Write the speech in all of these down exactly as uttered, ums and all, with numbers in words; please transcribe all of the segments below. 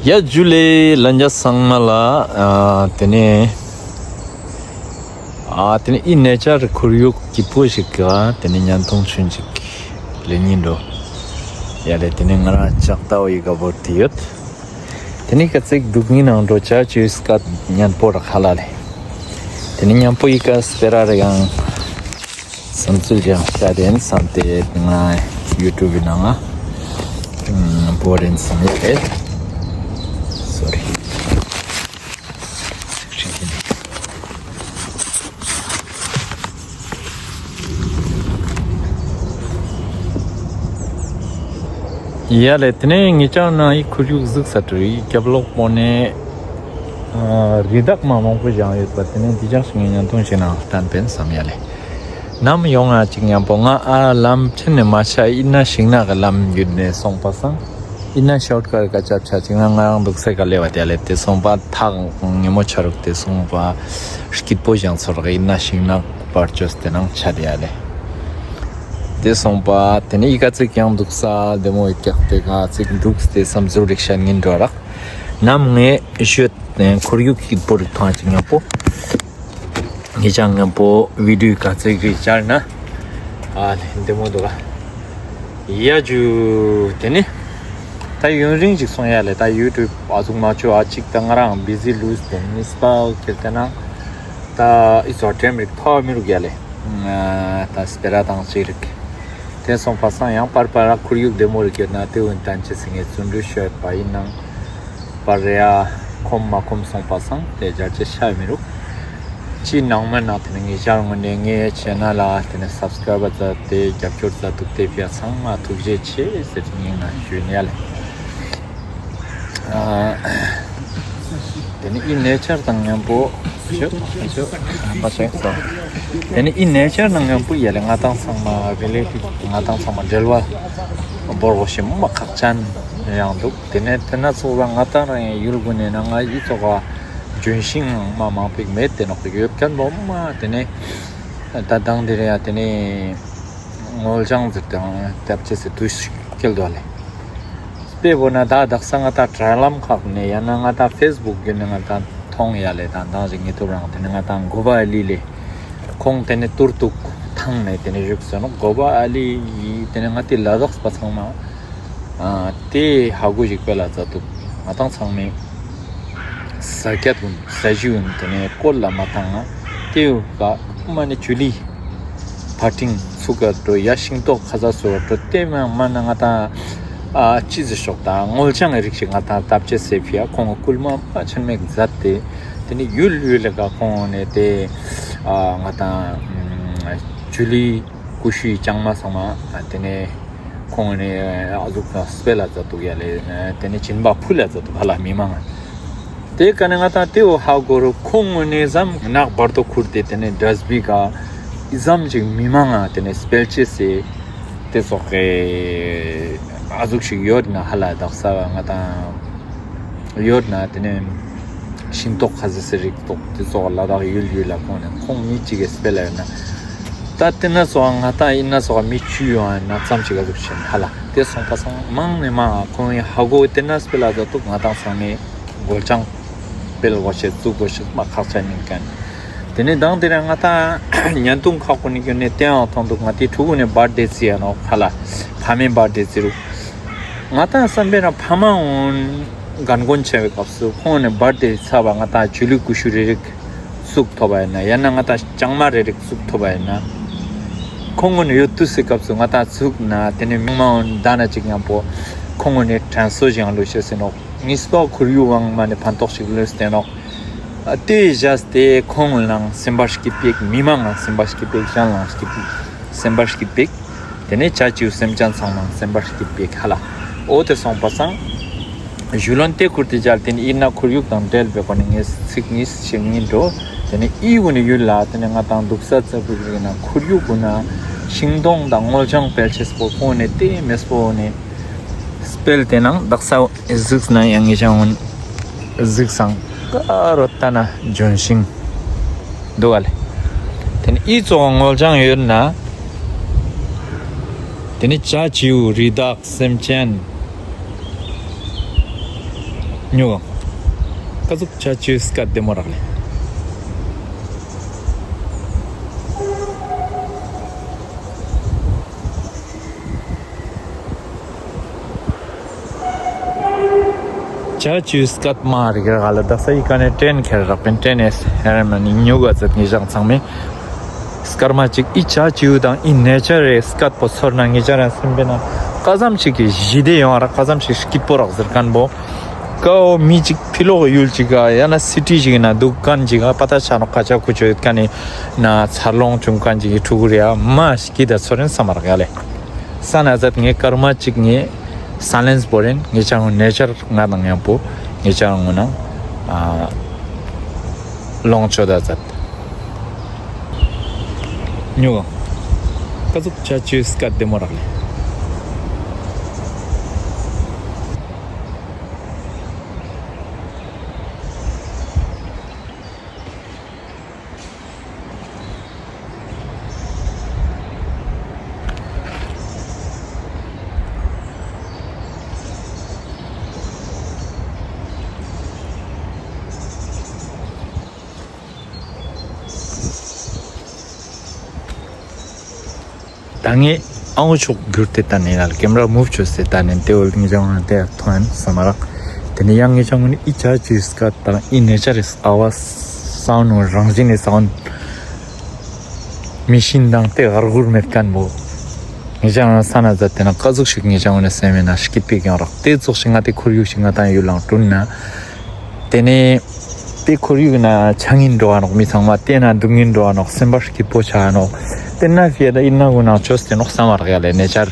ཡ་ཇུ་ལེ་ལན་ཆ་ཚང་མ་ལ། ཨ་ཏེ་ནེ་ཨ་ཏེ་ནེ་ཨི་ནེ་ཅར་ཁོར་ཡུག་སྐྱིད་པོ་ཞིག་ག་ཏེ་ནེ་ཉན་ཐུང་ཆུན་ཅིག་ལེན་ཉིན་འགྲོ། ཡ་ལེ་ཏེ་ནེ་ང་རང་ལྕགས་རྟ་བོ་ཡི་ག་བོར་ཏེ་ཡོད། ཏེ་ནེ་ཀ་ཙིག་དུག་ཉིན་ནང་འགྲོ་ཆ་ཅེས་སྐད་ཉན་པོ་ར་ཁ་ལ་ལེ། ཏེ་ནེ་ཉམ་པོ་ཡི་ག་སྤེ་ར་རེ་ཡང་བསམ་ཚུལ་ཡང་བཤད་དེན་བསམ་སྟེ་ང་ཡུ་ཊུབ་བི་ནང་ང་བོར་རེན་བསམ་ཡོད་ལེ། སོ་རི། ཡ་ལེ་ཏེ་ནེ་ངེད་ཅག་ནང་ཡི་ཁོར་ཡུག་གཟིགས་ས་དྲི་རི་རྒྱབ་ལོགས་པོ་ནེ་ཨ་རི་དྭགས་མ་མང་པོ་བཞེངས་ཡོད་པ་ཏེ་ནེ་འདི་ཅག་ཞིག་ངས་ཉན་ཐུང་ཞིག་ནང་བསྟན་པེན་བསམ་ཡ་ལེ། ནམ་ཡོང་ང་ཅིག་ཉམ་པོ་ང་ཨ་ལམ་ཆེན་ནེ་མ་ཆ་ཨིན་ན་ཤིང་ནགས་ཀྱི་ལམ་བརྒྱུད་ནེ་སོང་པ་སང་ཨིན་ན་ཤོར་ཀཊ་ཀ་ཅབ་ཆ་ཅིག་ན་ང་རང་དུག་སའི་ཀ་ལེབ་བ་ཏེ་ཡ་ལེ་ཏེ་སོང་པ་ཐག་ཉེ་མོ་ཆ་རུག་ཏེ་སོང་པ་སྐྱིད་པོ་བཞེངས་ཚོར་ཨིན་ན་ཤིང་ནགས་བར་ཅོས་ཏེ་ནང་ཆ་ཏེ་ཡ་ལེ། ཏེ་སོང་པ་ཏེ་ནེ་ཡི་ག་ཙིག་ཡང་དུག་ས་བདེ་མོ་ཡི་ཀྱག་ཏེ་ག་ཙིག་དུག་སྟེ་བསམ་ཚུལ་རིག་ཤ་ཉིན་འགྲོ་རག། ནམ་ངས་ཤོད་ཏེ་ཁོར་ཡུག་སྐྱིད་པོ་རིག་ཐང་ཅིག་ཉམ་པོ། ངེད་ཅག་ཉམ་པོ་བི་ཌིའོ་ག་ཙིག་རིག་ཅར་ན་ཨ་ལེ་བདེ་མོ་དུག་ག། ཡ་ཇུ་ཏེ་ནེ་ད་ཡུན་རིང་ཞིག་སོང་ཡ་ལེ། ད་ཡུ་ཊུབ་ཨ་ཟུག་མ་ཆོ་ཨ་ཅིག་ད་ང་རང་བི་ཟི་ལུས་ཏེ་ནི་སྤ་ཁྱེར་ཏེ་ན་ད་ཨི་ཙོགས་ཊེམ་རིག་ཐོ་མི་རུག་ཡ་ལེ། ད་སྤེ་ར་དང་ཅིག་རིག་ཏེ་སོང་པ་སང་ཡང་པར་པར་ར་ཁོར་ཡུག་བདེ་མོ་རིག་ཡོད་ན་ཏེ་འུན་ཏན་ཅེས་སི་ངས་བརྩོན་འགྲུས་ཤོད་པ་ཨིན་ནང་པར་རེ་ཡ་ཁོམ་མ་ཁོམ་སོང་པ་སང་ཏེ་ཇར་ཅེ་ཤ་མི་རུག། ཅི་ནང་མ་ནང་ཏེ་ནེ་ངེད་ཅག་ངོས་ནེ་ངའི་ཆེ་ནལ་ལ་ཏེ་ནེ་སབ་སི་ཀ་རའིབ་མཛད་དེ་རྒྱབ་སྐྱོར་མཛད་དུག་ཏེ་ཕི་ཡ་ཚང་མ་ཐུགས་རྗེ་ཆེ་ཟེར་ཏེ་སྙིང་ནེ་ཞུ་ཡིན་ཡ་ལེ། ཨ་ཏེ་ནེ་ཨི་ནེ་ཅར་དང་ཉམ་པོ་ཞུ་ཞུ་ཨ་པ་ཆེ་སོ། ཏེ་ནེ་ཨི་ནེ་ཅར་དང་ཉམ་པོ་ཡ་ལེ་ང་དང་ཚང་མ་རི་ལེ་ཊིབ་ང་དང་ཚང་མ་འབྲེལ་བ་བོར་བོ་ཞིག་མ་ཁག་ཅན་ཡང་དུག། ཏེ་ནེ་ཏེ་ན་ཚོགས་པ་ང་དང་རང་ཡུལ་གུན་ནེ་ན་ང་ཨི་ཚོགས་པ་ལྗོན་ཤིང་མ་མང་པོ་མེད་དེ་ནོག་ཡོད་ཁན་བོ་མ་ཏེ་ནེ་ད་དང་དེ་རེ་ཡ་ཏེ་ནེ་སྔོ་ལྗང་ཟེར་ཏེ་ཡང་སྐྱབས་ཅེས་སི་དུས་སྐྱེལ་དོ་ལེ། དཔེ་བོ་ན་ད་དག་ས་ང་ད་དྲ་ལམ་ཁག་ནེ་ཡང་ན་ང་ད་ཕེས་བུག་གི་ནེ་ང་ད་ཐོང་ཡ་ལེ། ད་དང་ཞིག་ངེ་ཐུབ་རང་ཏེ་ནེ་ང་ད་གོ་བ་ཨ་ལི་ལེ་ཁོང་ཏེ་ནེ་ཏུར་ཏུག་ཐང་ནེ་ཏེ་ནེ་བཞུགས་སོ་ནོ། གོ་བ་ཨ་ལི་ཡི་ཏེ་ནེ་ང་ཏི་ལ་དྭགས་པ་ཚང་མ་ཨ་ཏེ་ཧ་གོ་ཞིག་པེ་ལ་ཛད་དུག། ང་དང་ཚང་མེ་ས་ཀྱད་གུན་ས་གཞི་གུན་ཏེ་ནེ་བཀོལ་ལ་མ་ཐང་ང་ཏེ་ཡུ་ག་མ་ནེ་ཇུ་ལི་ཕ་ཏིང་ཚུགས་ཀ་འགྲོ་ཡ་ཤིང་ཏོག་ཁ་ཟས་སོ་འགྲོ་ཏེ་མ་མ་ན་ང་དང་ཨ་ཅི་ཟེར་ཤོག་ད་སྔོ་ལྗང་རིགས་ཤིག་ང་དང་བཏབ་ཅེས་སི་ཕི་ཡ་ཁོང་སྐུལ་མ་མ་ཆེན་མེ་ཛད་དེ་ཏེ་ནེ་ཡུལ་ཡུལ་ལ་ག་ཁོང་ནེ་ཏེ་ཨ་ང་དང་ཇུ་ལི་ཀུ་ཤུའི་ལྕང་མ་ཚང་མ་ཏེ་ནེ་ཁོང་ནེ་ཨ་ཟུག་དང་སྤེལ་ལ་ཛད་དུག་ཡ་ལེ། ཏེ་ནེ་སྦྱིན་པ་ཕུལ་ལ་ཛད་དུག་ཧ་ལ་མི་མང་ང་། ཏེ་ཀ་ནེ་ང་དང་ཏེ་བོ་ཧ་གོ་རུ་ཁོང་ནེ་ཙམ་ནག་བར་དོ་ཁུར་ཏེ་ཏེ་ནེ་ཌས་བི་ག་ཨི་ཙམ་ཅིག་མི་མང་ང་ཏེ་ནེ་སྤེལ་ཅེས་སི་ཏེ་ཙོགས་ཨ་ཟུག་ཞིག་ཡོད་ན་ཧ་ལ་དག་ས་ང་དང་ཡོད་ན་ཏེ་ནེ་ཤིང་ཏོག་ཁ་ཟས་སི་རིགས་ཏོག་ཏེ་ཙོགས་ལ་དྭགས་ཡུལ་ཡུལ་ལ་ཁོང་ནེ་ཁོང་མི་གཅིག་གི་སྤེལ་ལ་ཡོད་ན། ད་ཏེ་ན་ཙོགས་ང་དང་ཨི་ན་ཙོགས་མི་ཆུ་ཡོང་ན་ཙམ་ཞིག་ག་ཟུག་ཆེན་ཧ་ལ་ཏེ་སོང་པ་སང་མང་ནེ་མང་ཁོང་ཡི་ཧ་གོ་ཏེ་ན་སྤེལ་ལ་ཛད་དུག། ང་དང་ཚང་མེ་སྔོ་ལྗང་སྤེལ་གོ་ཤེས་ཙུགས་གོ་ཤེས་མ་ཁག་ཅན་ཨིན་ཁན། ཏེ་ནེ་དང་དེ་རིང་ང་དང་ཉན་ཐུང་ཁག་པོ་ནི་གྱུར་ནེ་ཏེའང་ཐོང་དུག། ང་དང་ཕྲུ་གུ་ནེ་བར་ཐ་ཌེ་རྩི་ཡ་ནོག་ཧ་ལ་ཕ་མེ་བར་ཐ་ཌེ་རྩི་རུག། ང་དང་བསམ་པེ་ན་ཕ་མ་འོན་རྒན་རྒོན་ཆེ་བའི་སྐབས་སུ་ཁོང་ནེ་བར་ཐ་ཌེ་རྩ་བ་ང་དང་ཇུ་ལི་ཀུ་ཤུ་རེ་རིགས་ཙུགས་ཐོབ་པ་ཨིན་ན་ཡང་ན་ང་དང་ལྕང་མ་རེ་རིགས་ཙུགས་ཐོབ་པ་ཨིན་ན་ཁོང་ངོ་ནེ་ཡོད་དུས་སི་སྐབས་སུ་ང་དང་ཙུགས་ན་ཏེ་ནེ་མི་མང་འོན་ད་ན་ཅིག་ཉམ་པོ་ཁོང་ངོ་ནེ་དྲན་གསོ་ཞིག་ལུས་ཤེས་སི་ནོག། ངེས་པ་ཁོར་ཡུག་དབང་མ་ནེ་ཕན་ཐོགས་ཤིག་ལུས་ཏེ་ནོག། ཨ་ཏེ་བཞག་སྟེ་ཁོང་ལའང་སེམས་པ་སྐྱིད་པེག། མི་མང་ལའང་སེམས་པ་སྐྱིད་པེག། གཞན་ལའང་སྐྱིད་པེག། སེམས་པ་སྐྱིད་པེག། ཏེ་ནེ་ཆ་ཅིའུ་སེམས་ཅན་ཚང་མའང་སེམས་པ་སྐྱིད་པེག་ཧ་ལ། འོ་ཏེ་སོང་པ་སང་ཞུ་ལོན་ཏེ་ཁུར་ཏེ་ཇལ། ཏེ་ནེ་ཨི་ན་ཁོར་ཡུག་དང་འབྲེལ་བའི་སྒོ་ནེ་ངས་ཚིག་ཉིས་ཤིག་ཉིན་འགྲོ། ཏེ་ནེ་ཨི་གུན་ནི་ཡུལ་ལ་ཏེ་ནེ་ང་དང་དུག་ས་ཙ་པིག་རིག་ན་ཁོར་ཡུག་གུན་ན་ཤིང་སྡོང་དང་སྔོ་ལྗང་སྤེལ་ཅེས་པོ་ཁོང་ནེ་ཏེ་མེས་པོ་ནེ་སྤེལ་ཏེ་ནང་དག་ས་གཟིགས་ན་ཡང་ངེ་ཅང་འོན་གཟིགས་སང་ཀ་རོ་ལྟ་ན་ལྗོན་ཤིང་དུག་ག་ལེ། ཏེ་ནེ་ཨི་ཙོགས་སྔོ་ལྗང་ཡོད་ན་ཏེ་ནེ་ཆ་ཅིའུ་རི་དྭགས་སེམས་ཅན་ ཉོ་ག་ཀ་ཟུག་ཆ་ཅི་སྐད་བདེ་མོ་རག་ལེ། ཆ་ཅི་སྐད་མ་རིག་རག་ལེ། དག་ས་ཡི་ཀ་ནེ་ཏྲེན་ཁྱེར་རག་པིན། ཏྲེན་ཨེ་ཧེ་ར་མ་ནི་ཉོ་ག་ཟེར་ངེ་ཞག་ཚང་མེ། སྐར་མ་ཅིག་ཨི་ཆ་ཅི་ཡུ་དང་ཨི་ནེ་ཅར་རི་སྐད་པོ་ཚོར་ན་ངེ་ཅ་རང་སེམས་པེ་ན་ཀ་ཙམ་ཞིག་གི་ཞི་བདེ་ཡོང་རག། ཀ་ཙམ་ཞིག་སྐྱིད་པོ་རག་ཟེར་ཁན་བོ། ཀའོ་མི་ཅིག་ཕི་ལོག་ཡུལ་ཅིག་ག་ཡང་ན་སི་ཊི་ཞིག་ན་དུག་ཁན་ཅིག་ག་པ་ཏ་ཆ་ནོག་ཁ་ཆ་ཁུ་ཆོ་ཡོད་ཁན་ནི་ན་འཚར་ལོངས་བྱུང་ཁན་ཅིག་གི་ཕྲུ་གུ་རེ་ཡ་མ་སྐྱིད་ད་ཚོར་རིན་སམ་མ་རག་ཡ་ལེ། ས་ན་ཟད་ངེ་སྐར་མ་ཅིག་ངེ་སའི་ལེན་སི་བོར་རིན། ངེ་ཅ་ནེ་ཅར་ང་དང་ཉམ་པོ་ངེ་ཅ་ངུ་ན་ཨ་ལོངས་སྤྱོད་ད་ཟད། ཉོ་ག་ཀ་ཟུག་ཆ་ཅི་སྐད་བདེ་མོ་རག་ལེ། ད་ངེ་ཨའུ་ཕྱོགས་གྱུར་ཏེ་ད་ནེ་ཡ་ལ་ཀེམ་ར་མུབ་ཅོས་ཏེ་ད་ནེ་ཏེ་འོལ་ངེ་ཅ་ང་ཏེ་ཐོན་སམ་མ་རག། ཏེ་ནེ་ཡང་ངེ་ཅ་ངུན་ཨི་ཆ་ཅི་སྐད་དང་ཨི་ནེ་ཅར་རི་ཨ་བ་སའུན་རང་བཞིན་ནི་སའུན་མི་ཤིན་དང་ཏེ་གར་གུར་མེད་ཁན་བོ། ངེ་ཅ་ང་ས་ན་ཟད་ཏེ་ན་ཀ་ཟུག་ཞིག་ངེ་ཅ་ངུན་སེམས་མེ་ན་སྐྱིད་པོ་ཡོང་རག། ཏེ་ཙོགས་ཤིག་ང་ཏེ་ཁོར་ཡུག་ཞིག་ང་ཏང་ཡུལ་ལང་དྲུན་ན། ཏེ་ནེ་ཏེ་ཁོར་ཡུག་ན་ཆ་ངིན་འགྲོ་བ་ནོག་མི་ཚང་མ། ཏེ་ན་སྡུག་ངིན་འགྲོ་བ་ནོག། སེམས་པ་སྐྱིད་པོ་ཆ་ནོག། ཏེ་ན་ཕི་ཡ་ད་ཨི་ན་གུན་ན་ཅོས་ཏེ་ནོག་སམ་མ་རག་ཡ་ལེ། ནེ་ཅར་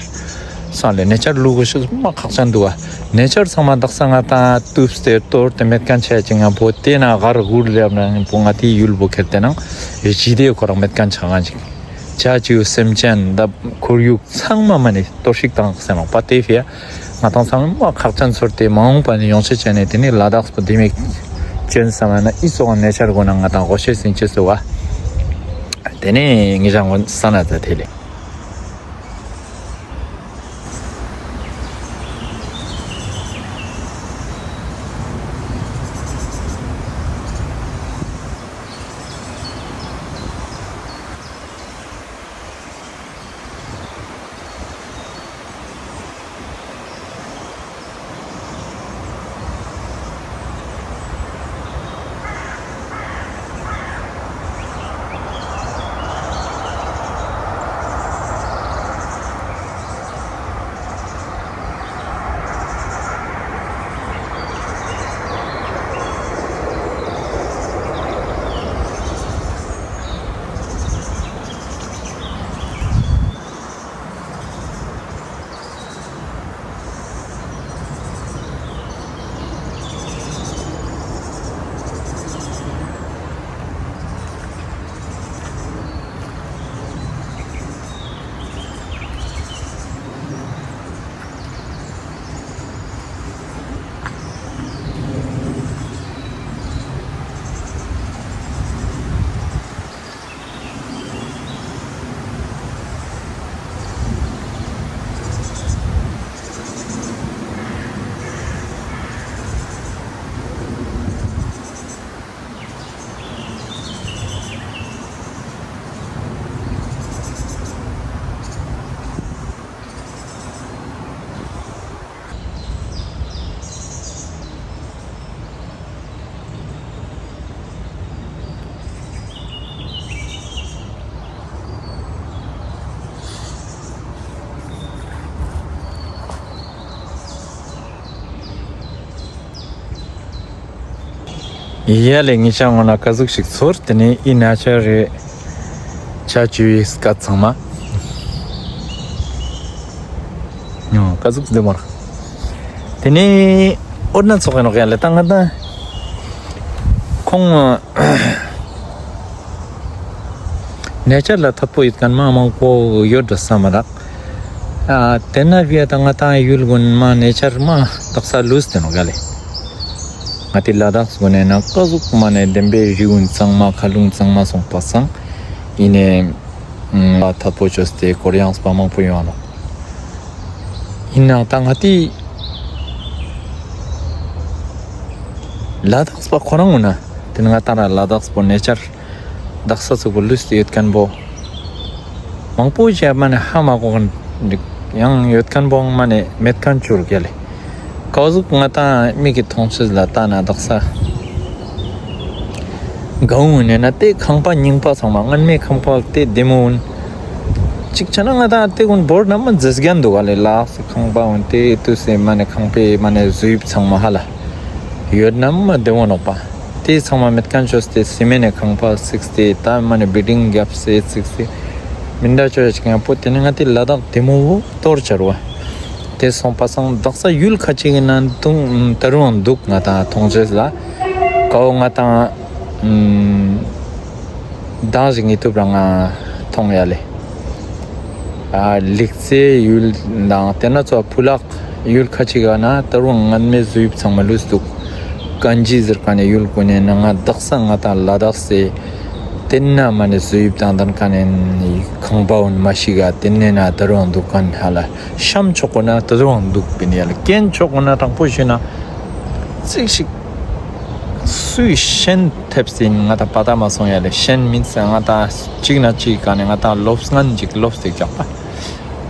སང་ལེ་ནེ་ཅར་ལུ་གོ་ཤེས་མ་ཁག་ཅན་དུག་ག། ནེ་ཅར་ཚང་མ་དག་ས་ང་ཏང་ཏུབས་ཏེ་ཏོར་ཏེ་མེད་ཁན་ཆ་ཅིག་ང་བོ་ཏེ་ན་གར་གུར་ལེབ་ན་བོ་ང་ཏི་ཡུལ་བོ་ཁྱེར་ཏེ་ནང་ཞི་བདེ་ཁོ་རང་མེད་ཁན་ཆ་ཁན་ཅིག། ཆ་ཅི་ཡུ་སེམས་ཅན་ད་ཁོར་ཡུག་ཚང་མ་མ་ནེ་གཏོར་བཤིག་བཏང་སེ་ནོག་པ། ཏེ་ཕི་ཡ་ང་ཏང་ཚང་མ་ཁག་ཅན་ཚོར་ཏེ་མ་འོངས་པ་ནེ་ཡོང་ཆེ་ཆ་ནེ་ཏེ་ནེ་ལ་དྭགས་པོ་ལྡེ་མིག་ཅན་སམ་མ་ན་ཨི་སོགས་ནེ་ཅར་གུན་ན་ང་ཏང་གོ་ཤེས་སིན་ཅེས་སོ་བ། ཏེ་ནེ་ངེ་ཅ་ངུན་ས་ན་ཛད་ཏེ་ལེ། ཡ་ལེ་ངེ་ཅ་ངུན་ན་ཀ་ཟུག་ཞིག་ཚོར། ཏེ་ནེ་ཨི་ནེ་ཅར་རི་ཆ་ཅི་ཡུའི་སྐད་ཚང་མ་ཉོ་ཀ་ཟུག་བདེ་མོ་རག། ཏེ་ནེ་འོ་ན་ཚོགས་ཨིན་ནོག་ཡ་ལེ། ད་ང་ད་ཁོང་ནེ་ཅར་ལ་ཐད་པོ་ཡོད་ཁན་མ་མང་པོ་ཡོད་འགྲོ་སམ་མ་རག། ཨ་ཏེ་ན་བི་ཡ་ད་ང་ཏང་ཡུལ་གུན་མ་ནེ་ཅར་མ་དག་ས་ལུས་ཏེ་ནོག་ཡ་ལེ། ང་ཏི་ལ་དྭགས་གུན་ནི་ན་ཀ་ཟུག་མ་ནེ་དེན་པའི་རི་གུན་ཚང་མ་མཁའ་རླུང་ཚང་མ་སོང་པ་སང་ཨིན་ནེ་ཐད་པོ་ཅོས་ཏེ་ཁོར་ཡང་སྤ་མང་པོ་ཡོང་ནོག། ཨིན་ནའང་ད་ང་ཏི་ ལ་དྭགས་པ་ཁོ་རང་ངུ་ན་ཏེ་ནེ་ང་ཏང་ར་ལ་དྭགས་པོ་ནེ་ཅར་དག་ས་ཚུག་པོ་ལུས་ཏེ་ཡོད་ཁན་བོ་མང་པོ་ཞིག་མ་ནེ་ཧ་མ་གོ་ཁན་ཡང་ཡོད་ཁན་བོ་མ་ནེ་མེད་ཁན་ཅོ་རུག་ཡ་ལེ། ཀ་ཟུག་ང་ཏང་མིག་གི་མཐོང་ཆོས་ལ་ལྟ་ན་དག་ས་ག་འུ་ནེ་ན་ཏེ་ཁང་པ་རྙིང་པ་ཚང་མ་སྔན་མའི་ཁང་པ་ཏེ་བདེ་མོ་འུན་ཅིག་ཆ་ན་ང་ཏང་ཏེ་གུན་བོར་ན་མ་མཛེས་རྒྱན་འདུག་ག་ལེ། ལ་དྭགས་སི་ཁང་པ་འུན་ཏེ་ཏུས་སེ་མ་ནེ་ཁང་པའི་མ་ནེ་ཟུ་དབྱིབས་ཚང་མ་ཧ་ལ་ཡོད་ན་མ་བདེ་མོ་ནོག་པ། ཏེ་ཚང་མ་མེད་ཁན་ཅོས་ཏེ་སི་མེན་ནི་ཁང་པ་བརྩིགས་ཏེ་ཏ་མ་ནེ་བིལ་ཌིང་རྒྱབ་སེ་བརྩིགས་ཏེ་མི་འདྲ་ཅོ་ཅིག་ཡང་པོ་ཏེ་ནེ་ང་ཏི་ལ་དྭགས་བདེ་མོ་བོ་ཏོར་ཆ་རུག་པ། ཏེ་སོང་པ་སང་དག་ས་ཡུལ་ཁ་ཅིག་གི་ནང་དུང་ཏ་རུང་འདུག་ང་ཏང་མཐོང་ཅེས་ལ་ཀ་བོ་ང་ཏང་ཨམ་མདང་ཞིག་ངི་ཐུབ་རང་ང་མཐོང་ཡ་ལེ། ཨ་ལིག་ཙེ་ཡུལ་དང་ཏེ་ན་ཚོ་ཕུ་ལག་ཡུལ་ཁ་ཅིག་ག་ན་ཏ་རུང་སྔན་མའི་ཟུ་དབྱིབས་ཚང་མ་ལུས་འདུག། ཀན་ཇི་ཟེར་ཁན་ནི་ཡུལ་གུན་ནི་ནང་ང་དག་ས་ང་ཏང་ལ་དྭགས་སི་ཏེ་ན་མ་ནེ་ཟུ་དབྱིབས་དང་ལྡན་ཁན་ནི་ཁང་པ་འུན་མ་ཞིག་ག་ཏེ་ནེ་ན་ཏ་རུང་འདུག་ཁན་ཧ་ལ་ཤམ་ཕྱོགས་གུན་ན་ཏ་རུང་འདུག་པིན་ཡ་ལེ། ཀན་ཕྱོགས་གུན་ན་དྲང་པོ་ཞུས་ན་ཙིག་ཞིག་སུའི་ཤན་ཐེབས་སིན་ང་ཏང་པ་ཏ་མ་སོང་ཡ་ལེ། ཤན་མིན་ས་ང་ཏང་ཅིག་ན་ཅིག་ག་ནེ་ང་ཏང་ལོབས་ངན་ཅིག་ལོབས་ཏེ་རྒྱག་པ།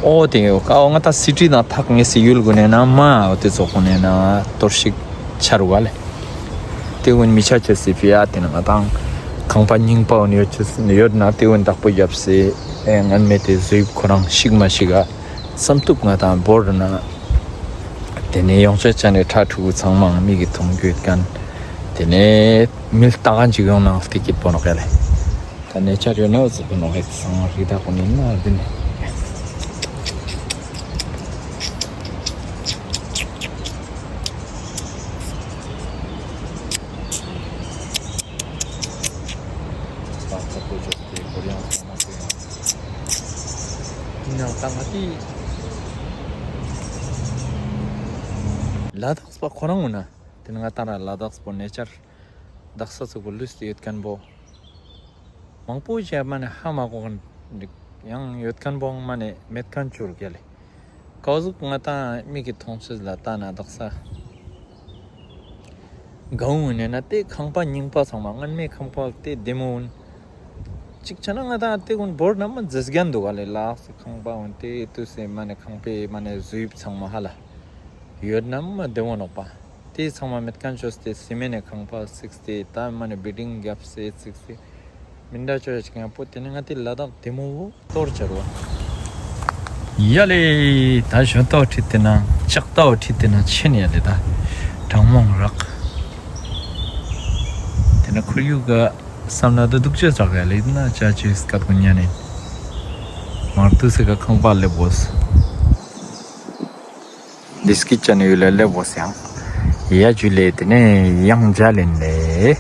འོ་ཏེ་ཡོད་ཀ་འོ་ང་ཏང་སི་ཊི་དང་ཐག་ཉེ་སི་ཡུལ་གུན་ནི་ནང་མ་འོ་ཏེ་ཚོ་གུན་ནི་ནང་ཏོར་ཞིག་ཆ་རུག་ག་ལེ། ཏེ་གུན་མི་ཆ་ཅེས་སི་ཕི་ཡ་ཏེ་ནེ་ང་ཏང་ཁང་པ་རྙིང་པ་འུན་ཡོད་ཅེས་ཡོད་ན་ཏེ་གུན་བདག་པོ་རྒྱབ་སེ་ཨེ་སྔན་མའི་ཏེ་ཟུ་དབྱིབས་ཁོ་རང་ཞིག་མ་ཞིག་ག་བསམ་ཐུབ་ང་ཏང་བོར་ན། ཏེ་ནེ་ཡོང་ཆ་ཆ་ནེ་ཁྲ་ཕྲུ་གུ་ཚང་མ་མིག་གི་མཐོང་རྒྱུ་ཡོད་ཁན། ཏེ་ནེ་མི་ལྟ་ཁན་ཅིག་ཡོང་ན་ཏེ་སྐྱིད་པོ་ནོག་ཡ་ལེ། ཏ་ནེ་ཆ་རེ་ན་ཟུག་པོ་ནོག་ཡ་ཚང་མ་རི་དྭགས་གུན་ནི་ན་རི་ནེ། ཡིན་ནའང་ད་ང་ཏི་ལ་དྭགས་པ་ཁོ་རང་ངུ་ན་ཏེ་ནེ་ང་ཏང་ར་ལ་དྭགས་པོ་ནེ་ཅར་དག་ས་ཚུག་པོ་ལུས་ཏེ་ཡོད་ཁན་བོ་མང་པོ་ཞིག་མ་ནེ་ཧ་མ་གོ་ཁན་ཡང་ཡོད་ཁན་བོ་མ་ནེ་མེད་ཁན་ཅོ་རུག་ཡ་ལེ། ཀ་ཟུག་ང་ཏང་མིག་གི་མཐོང་ཆོས་ལ་ལྟ་ན་དག་ས་ག་འུ་ནེ་ན་ཏེ་ཁང་པ་རྙིང་པ་ཚང་མ་སྔན་མའི་ཁང་པ་ཏེ་བདེ་མོ་འུན་ཅིག་ཆ་ན་ང་ཏང་ཏེ་གུན་བོར་ན་མ་མཛེས་རྒྱན་འདུག་ག་ལེ། ལ་དྭགས་སི་ཁང་པ་འུན་ཏེ་ཏུས་སེ་མ་ནེ་ཁང་པའི་མ་ནེ་ཟུ་དབྱིབས་ཚང་མ་ཧ་ལ་ཡོད་ན་མ་བདེ་མོ་ནོག་པ། ཏེ་ཚང་མ་མེད་ཁན་ཅོས་ཏེ་སི་མེན་ནི་ཁང་པ་བརྩིགས་ཏེ་ཏ་མ་ནེ་བིལ་ཌིང་རྒྱབ་སེ་བརྩིགས་ཏེ་མི་འདྲ་ཅོ་ཅིག་ཡང་པོ་ཏེ་ནེ་ང་ཏི་ལ་དྭགས་བདེ་མོ་བོ་ཏོར་ཆ་རུག་པ། ཡ་ལེ། ད་ཞོན་ཏོ་ཁྲིད་དེ་ན་ལྕགས་ཏོ་ཁྲིད་དེ་ན་ཆེན་ཡ་ལེ། ད་གྲང་མོང་རག། ཏེ་ནེ་ཁོར་ཡུག་ག་བསམ་ན་ད་སྡུག་ཅེས་རག་ཡ་ལེ། ན་ཅ་ཅེས་སྐད་གོ་ཉན་ནེ་མར་དུས་སེ་ག་ཁང་པ་ལེབ་བོས། ལིས་ཀི་ཅན་ཡུལ་ལ་ལེབ་བོས་ཡང་། ཡ་ཇུ་ལེ། ཏེ་ནེ་ཡང་མཇལ་ཨིན་ལེ།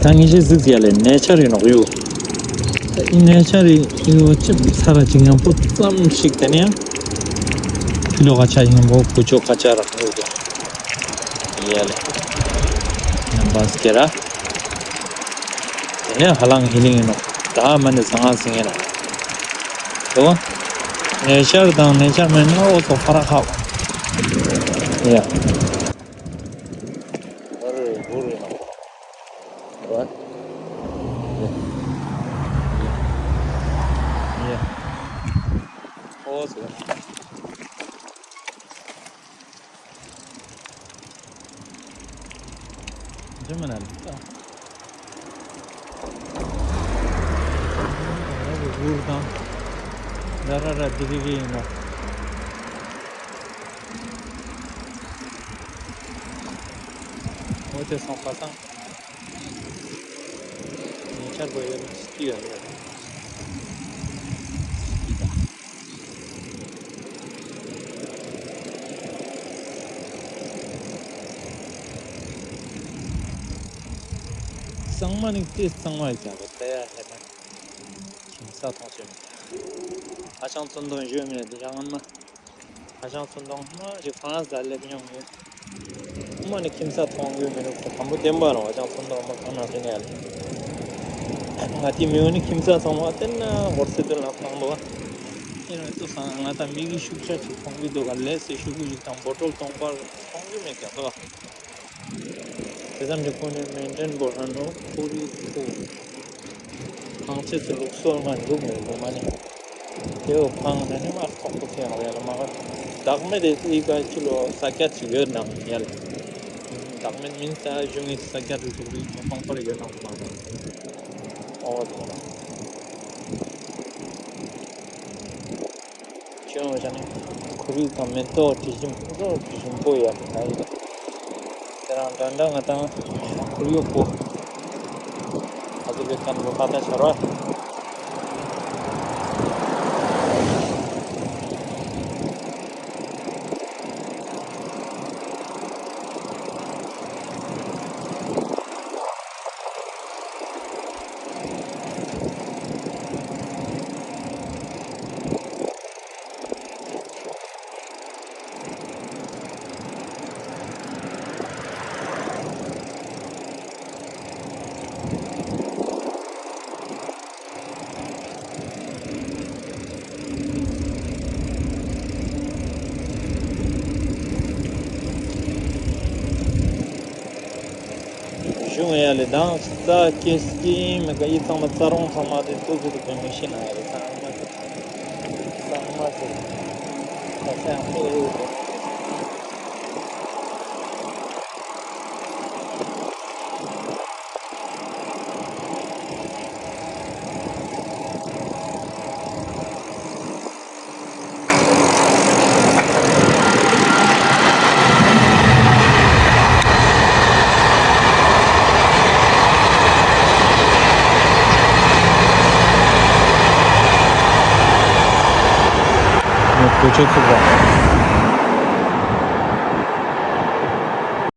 ད་ངེད་ཅག་གཟིགས་ཡ་ལེ་ནེ་ཅར་ཡིན་ནོག་ཡོ། ད་ཨི་ནེ་ཅར་ཡོ་ཅིག་ཚ་ར་ཅིག་ཉམ་པོ་ཙམ་ཞིག་དེ་ནས་ཡང་ཕི་ལོག་ཁ་ཆ་ཉམ་པོ་ཀུ་ཅོ་ཁ་ཆ་རག་ཡོ་དེ་ཡ་ལེ་ཉམ་པ་སྐྱེ་ར། དེ་ནས་ཧ་ལང་ཧི་ལིང་ཡིན་ནོག་ད་མ་ནི་ཟང་ང་ཟིང་ཡིན་ནོག་དེ་བོ་ནེ་ཅར་དང་ནེ་ཅར་མེན་ན་འོ་ཙོགས་ཕ་ར་ཧ་བ་ཡ། འོ་དེ་སོང་པ་སང་ཉེ་ཆར་བོ་ཡོད་ན་སྐྱིད་ཡོད་རེད། གཙང་མ་ནི་དེ་གཙང་མ་ཡིན་ཀྱང་རེད་ད་ཡ་ཧེ་མ་ཁྱིམ་ས་ཐོང་ཆེ་མེད། ཧ་ཅང་ཚོན་མདོག་ཞུ་མེད་དེ་རང་ཨ་མ། ཧ་ཅང་ཚོན་མདོག་མ་ཞིག་ཧྥ་རན་སི་ལ་སླེབས་མྱོང་ཡོད། ཨ་མ་ནི་ཁྱིམ་ས་མཐོང་གི་མི་རུག་ཁོ་དང་པོ་བདེན་པ་རང་ཧ་ཅང་ཚོན་མདོག་མ་གང་ན་དྲན་ཡ་ལེ། ང་དེ་མི་འོ་ནི་ཁྱིམ་ས་ཚང་མ་བསྟན་ན་ཧོར་སེ་དོན་ལ་མཐོང་འདུག་ཨ། ཨེ་རང་ཚོ་སང་ང་དང་མི་གི་ཤུགས་ཆ་ཅིག་མཐོང་གི་འདུག་ག་ལེ་སེ་ཤུ་གུ་ཞིག་དང་བོ་ཊོལ་གཏོང་པར་མཐོང་གི་མེད་ཀྱང་འདུག་ཨ། དེ་ཙམ་གྱི་ཁོ་ནི་མེན་ཊེན་བོར་ཧན་ནོ་ཁོར་ཡུག་ཁོ། ཁང་ཆེ་ཚོ་ལུགས་སྲོལ་མ་འདུག་མེད་ལོ་མ་ནི། དེའོ་ཁང་ནི་ནི་མ་ཁོག་པོ་ཁེ་ཡང་རེད་ལ་མ་ག་བདག་མེད་དེ་ཨི་ཀ་ཅི་ལོ་ས་ཀྱད་ཅིག་ཡོད་ནང་ཡལ། བདག་མེད་མིན་ས་གཞུང་ངི་ས་ཀྱད་རུ་ཅིག་ལུས་མ་ཁོང་པར་ཡོད་ནང་མ་ག་ཨོ་དེ་ན། ཅི་ཡོང་བ་ནི་ཁོར་ཡུག་དང་མེ་ཏོག་དྲི་ཞིམ་པོ་དྲི་ཞིམ་པོ་ཡ་ད་ཡི་ད། དེ་རང་འདྲ་འདྲ་ང་དང་ཁོར་ཡུག་པོ་ཨ་ཟུག་གི་ཁན་བོ་ཁ་ད་ཆར་བ། གཞུང་ཡ་ལེ་དང་ས་ཀེ་སྐྱིམ་མེ་ཀ་ཡི་ཚང་མ་ཚ་རོང་ཚང་མ་དེ་ཏོ་ཚོ་དེ་བེ་མི་ཤེས་ན་ཡ་ལེ་ཚང་མ་དེ་ཚང་མ་དེ་ས་ས་ཡང་ཤེས་ཡོད་དེ། ཀུ་ཅོ་ཚུགས་པ།